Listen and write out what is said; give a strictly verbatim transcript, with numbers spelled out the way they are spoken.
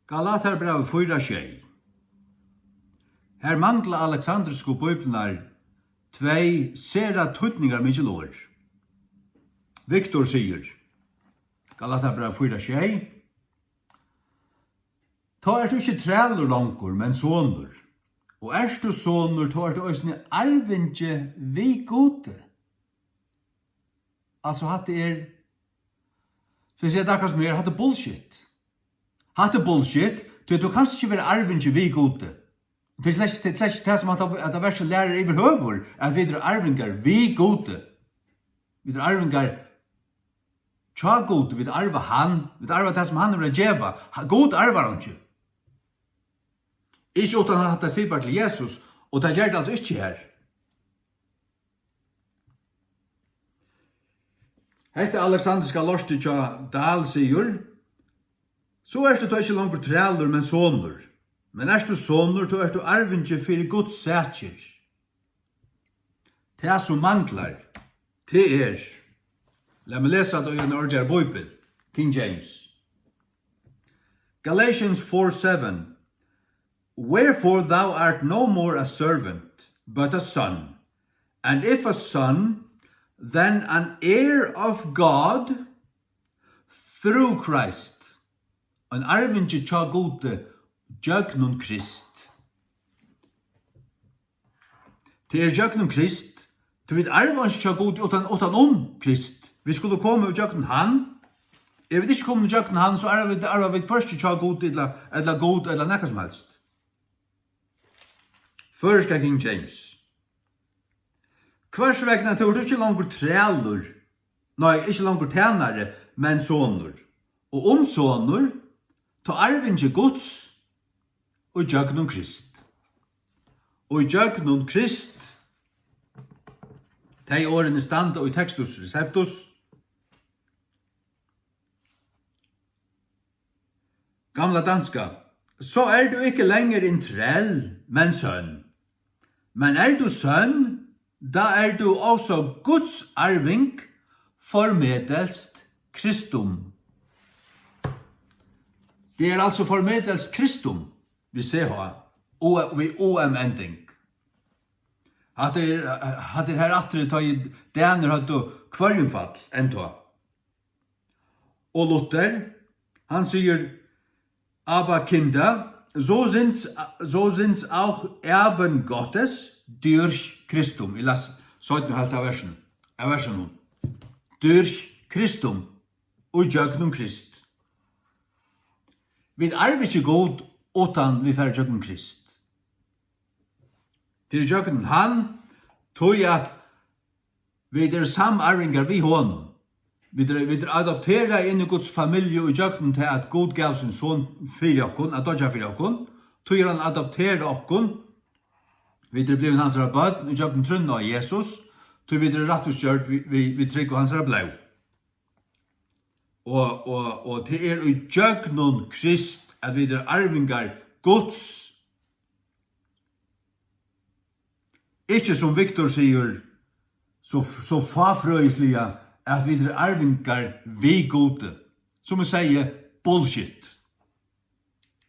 Galatarabrævið fýra sjey. Her mangla aleksandrisku bíbliurnar tvey sera týdningarmikil orð. Victor sigur, Galatarabrævið fýra sjey: "Tá ert tú ikki trælur longur, men sonur. Og ert tú sonur, tá ert tú eisini arvingi við Gudi." Altso, hatta er, skal eg siga tað akkurát sum er, hatta er bullshit. Hatta er bullshit, tí tú kanst ikki vera arvingi við Gudi. Tað er slett, tað er slett ikki tað, sum hatta, hatta versið lærir yvirhøvur, at vit eru arvingar við Gudi. Vit eru arvingar hjá Gudi, vit arva hann, vit arva tað, sum hann hevur at geva. Ha-, Gud arvar einki. Ikki uttan at hatta sipar til Jesus, og tað ger tað altso ikki her. Hetta aleksandriska lortið hjá Dahl sigur: "So ert tú tá ikki longur trælur, men sonur. Men ert tú sonur, tá ert tú arvingi fyri Guds sakir." Tað, sum manglar, tað er, lat meg lesa tað í ein ordiligari bíbel, King James. Galatians four seven: "Wherefore thou art no more a servant, but a son. And if a son, then an heir of God through Christ." Ein arvingi hjá Gudi gjøgnum Krist. Tað er gjøgnum Krist, tí vit arva ikki hjá Gudi uttan, uttan um Krist. Vit skulu koma í gjøgnum hann. Eru vit ikki komin í gjøgnum hann, so arva vit, arva vit hvørki hjá Gudi ella, ella Gud ella nakað sum helst. Føroyska King James. Hvørs vegna tú ert ikki longur trælur, nei, ikki longur tænari, men sonur. Og um sonur, tá arvingi Guds, og gjøgnum Krist. Og gjøgnum Krist, tey orðini standa í Textus Receptus. Gamla danska: "Så er du ikke længere en træl, men søn. Men er du søn, da er du også Guds arving, formedelst Kristum." Tað er altso formedelst Kristum við C H, O, við O M ending. Hatta er, hatta er her aftur, tá ið danir høvdu hvørjumfall enntá. Og Luther, hann sigur: "Aber Kinder, so sind, so sind auch Erben Gottes durch Christum." Eg las seinnu helvt av versinum, av versinum. "Durch Christum", og gjøgnum Krist. Vit arva ikki Gud, uttan vit fara gjøgnum Krist. Tað er gjøgnum hann, tí at vit eru samarvingar við honum. Vit eru, vit eru adopterað inn í Guds familju í gjøgnum tað, at Gud gav sín son fyri okkum, at doyggja fyri okkum. Tí er hann adopterað okkum. Vit eru blivin hansara børn í gjøgnum trúnna á Jesus, tí vit eru rættvísgjørd við, við, við trúgv á hansara blóð. Og, og, og tað er í gjøgnum Krist, at vit eru arvingar Guds. Ikki sum Victor sigur, so, so fáfrøðisliga, at vit eru arvingar við Gudi. Sum eg segði, bullshit.